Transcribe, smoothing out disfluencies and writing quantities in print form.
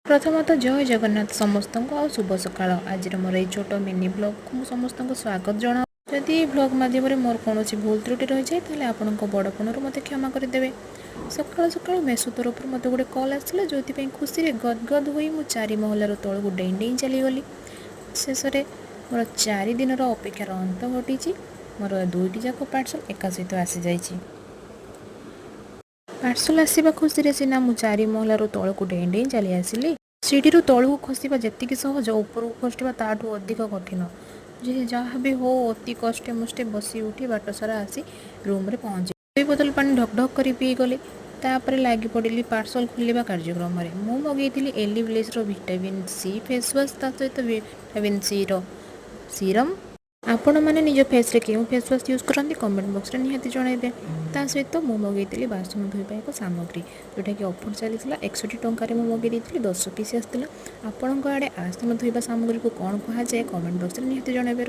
ପ୍ରଥମତଃ ଜୟ ଜଗନ୍ନାଥ ସମସ୍ତଙ୍କୁ ଆଉ ଶୁଭ ସକାଳ। ଆଜିର ମୋର ଏଇ ଛୋଟ ମିନି ବ୍ଲଗ୍କୁ ମୁଁ ସମସ୍ତଙ୍କୁ ସ୍ୱାଗତ ଜଣାଉଛି। ଯଦି ଏଇ ବ୍ଲଗ୍ ମାଧ୍ୟମରେ ମୋର କୌଣସି ଭୁଲ ତ୍ରୁଟି ରହିଯାଏ, ତାହେଲେ ଆପଣଙ୍କ ବଡ଼ପଣରୁ ମୋତେ କ୍ଷମା କରିଦେବେ। ସକାଳୁ ସକାଳୁ ମେସୋ ତରଫରୁ ମୋତେ ଗୋଟେ କଲ୍ ଆସିଲା, ଯେଉଁଥିପାଇଁ ଖୁସିରେ ଗଦଗଦ ହୋଇ ମୁଁ ଚାରି ମହଲାରୁ ତଳକୁ ଡେଇଁ ଡେଇଁ ଚାଲିଗଲି। ଶେଷରେ ମୋର 4 ଦିନର ଅପେକ୍ଷାର ଅନ୍ତ ଘଟିଛି। ମୋର ଦୁଇଟି ଯାକ ପାର୍ସଲ୍ ଏକା ସହିତ ଆସିଯାଇଛି। ପାର୍ସଲ୍ ଆସିବା ଖୁସିରେ ସିନା ମୁଁ ଚାରି ମହଲାରୁ ତଳକୁ ଡେଇଁ ଡେଇଁ ଚାଲି ଆସିଲି, ସିଡ଼ିରୁ ତଳକୁ ଖସିବା ଯେତିକି ସହଜ, ଉପରକୁ ଖସିବା ତାଠୁ ଅଧିକ କଠିନ। ଯେ ଯାହା ବି ହଉ, ଅତି କଷ୍ଟେ ମଷ୍ଟେ ବସି ଉଠି ବାଟ ସାରା ଆସି ରୁମ୍ରେ ପହଞ୍ଚି ଦୁଇ ବୋତଲ ପାଣି ଢକ୍ ଢକ୍ କରି ପିଇଗଲି। ତାପରେ ଲାଗି ପଡ଼ିଲି ପାର୍ସଲ୍ ଖୋଲିବା କାର୍ଯ୍ୟକ୍ରମରେ। ମୁଁ ମଗେଇଥିଲି ଏଲି ବ୍ଲିସ୍ର ଭିଟାମିନ୍ ସି ଫେସ୍ ୱାଶ୍, ତା ସହିତ ଭିଟାମିନ୍ ସିର ସିରମ୍। ଆପଣମାନେ ନିଜ ଫେସ୍ରେ କେଉଁ ଫେସ୍ ୱାଶ୍ ୟୁଜ୍ କରନ୍ତି, କମେଣ୍ଟ ବକ୍ସରେ ନିହାତି ଜଣାଇବେ। ତା ସହିତ ମୁଁ ମଗେଇଥିଲି ବାସନ ଧୋଇବା ଏକ ସାମଗ୍ରୀ, ଯେଉଁଟାକି ଅଫର୍ ଚାଲିଥିଲା। 61 ଟଙ୍କାରେ ମୁଁ ମଗେଇ ଦେଇଥିଲି, 10 ପିସ୍ ଆସିଥିଲା। ଆପଣଙ୍କ ଆଡ଼େ ବାସନ ଧୋଇବା ସାମଗ୍ରୀକୁ କ'ଣ କୁହାଯାଏ, କମେଣ୍ଟ ବକ୍ସରେ ନିହାତି ଜଣାଇବେ।